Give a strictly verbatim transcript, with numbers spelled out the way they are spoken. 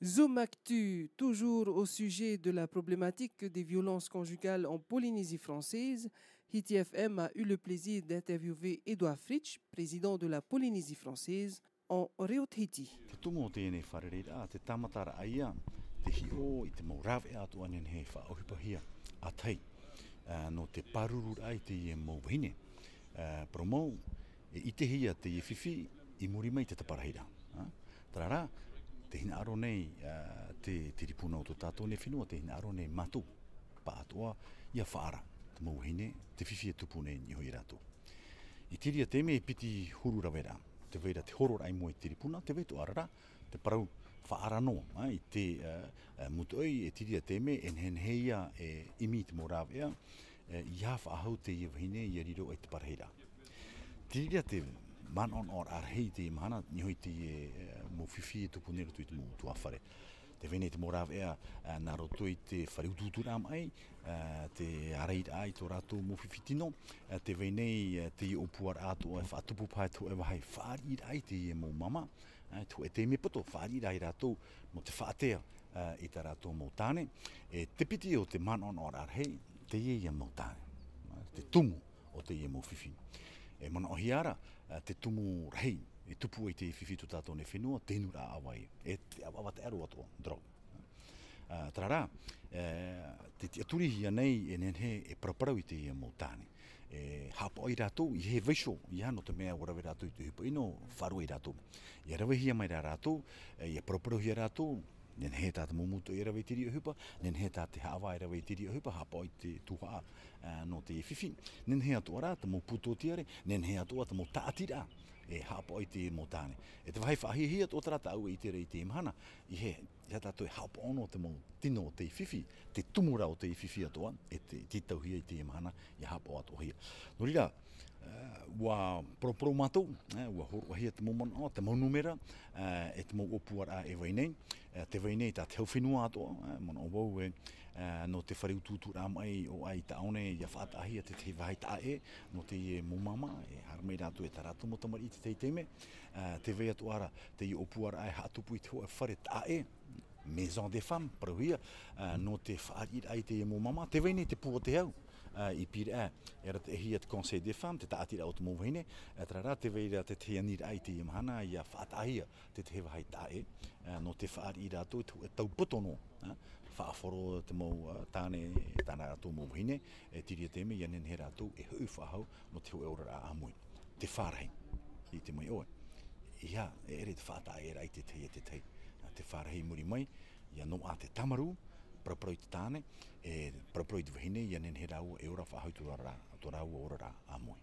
Zoom Actu, toujours au sujet de la problématique des violences conjugales en Polynésie française, Hiti F M a eu le plaisir d'interviewer Édouard Fritch, président de la Polynésie française, en Reo Tahiti. Te tumu o teie nei fārereiraʻa, te tāmataraʻa ia, te hiʻo i te mau rāveʻa atoʻa e nehenehe e faʻaʻohipahia ā tahi, ā, nō te pārururaʻa i teie mau vahine. Ā, parau mau, e ʻitehia teie fifi i muri mai i te taparahiraʻa. Ā, terā rā, tē hinaʻaro nei, ā, te, te tiripuna o tō tātou nei fenua, tē hinaʻaro nei mātou, pāʻatoʻa, ʻia faʻaara te mau vahine, te fifi e tupu nei i niʻa iho ia rātou. I te reira taime e piti huru raveraʻa, tē vai ra te hororaʻa i mua i te tiripuna, tē vai atoʻa ra te parau faʻaara noa, ā, i te, ā, ā, mūtoʻi, i te reira taime e nehenehe ia e ʻimi i te mau rāveʻa, ā, ʻeiaha faʻahou teie vahine ʻia riro i te parahiraʻa. Te reira te manaʻonaʻoraʻa rahi i teie mahana, i niʻa iho i teie, ā, mau fifi e tupu nei i roto i te mau ʻutuāfare. Tē vai nei te mau rāveʻa, ā, nā roto i te fare utuuturaʻa maʻi, ā, te ārairaʻa i tō rātou mau fifi tino, ā, tē vai nei, ā, teie ʻōpuaraʻa atoʻa e faʻatupu paha i te hōʻē vāhi fāriʻiraʻa i teie mau māmā, ā, i te hōʻē taime poto, fāriʻi ra ia rātou nō te faʻatea, ā, i tā rātou mau tāne. E te piti o te manaʻonaʻoraʻa rahi, teie ia mau tāne, ā, te tumu o teie mau fifi. E manaʻohia ra, ā, te tumu rahi e tupu ai teie fifi i tō tātou nei fenua, te inuraʻa ʻāvae, e te ʻavaʻava taʻero atoʻa, drogue. Ā, terā rā, ā, tē tiʻaturihia nei e nehenehe e paraparau i teie mau tāne. E haʻapaʻo ia rātou i hē vaiiho, ʻeiaha, nō te mea ʻua rave rātou i te ʻohipa ʻino, faʻaruʻe ia rātou. ʻIa ravehia mai rā rātou, ā, ʻia paraparauhia rātou, nehenehe tā te mau mūtoʻi e rave i te reira ʻohipa, nehenehe tā te haʻavā e rave i te reira ʻohipa, haʻapaʻo i te tuhaʻa, ā, nō te fifi. Nehenehe atoʻa rā te mau pūtōtiare, nehenehe atoʻa te mau tāʻatiraʻa e haʻapaʻo i te mau tāne. E te vāhi faʻahiahia atoʻa terā tā ʻoe e ʻite ra i teie mahana, i hē, ʻeiaha tātou e haʻapaʻo noa te mau tino o te fifi, te tumu rā o te fifi atoʻa, e te, tītauhia i teie mahana, ʻia haʻapaʻo atoʻahia. Nō reira, ā, ʻua paraparau mātou, ā, ʻua hōroʻahia te mau manaʻo, te mau nūmera, ā, e te mau ʻōpuaraʻa e vai nei, ā, tē vai nei tā te hau fenua atoʻa, ā, manaʻo vau ē, ā, nō te fare utuuturaʻa maʻi ʻo ʻAi Taʻone, ʻia faʻataʻahia te tahi vāhi taʻa ʻē, nō teie mau māmā, e haere mai rātou e tā rātou mau tamariʻi i te tahi taime, ā, tē vai atoʻa ra teie ʻōpuaraʻa e haʻatupu i te hōʻē fare taʻa ʻē, Maison des Femmes, parauhia, ā, nō te fāriʻiraʻa i teie mau māmā, tē vai nei te pū o te hau, ā, i Pīraʻe, e arataʻihia te Conseil des Femmes, te tāʻatiraʻa o te mau vahine, ā, terā rā, tē vai ra te tahi aniraʻa i teie mahana, ʻia faʻataʻahia te tahi vāhi taʻa ʻē, ā, nō te fāriʻi ia rātou i te hōʻē tau poto noa, ā, faʻahoro te mau, ā, tāne, tā rātou mau vahine, e te reira taime ʻia nehenehe rātou e hoʻi faʻahou nō te hōʻē oraraʻa ʻāmui. Te fārahi, ʻite mai ʻoe. ʻEiaha, e ʻere te faʻataʻa ʻē ra i te tahi e te tahi. Ā, te fārahi i muri mai, ʻia noaʻa te tāmarū, paraparau i te tāne, e paraparau i te vahine, ʻia nehenehe rāua e ora faʻahou i tō rā-, tō rāua oraraʻa ʻāmui.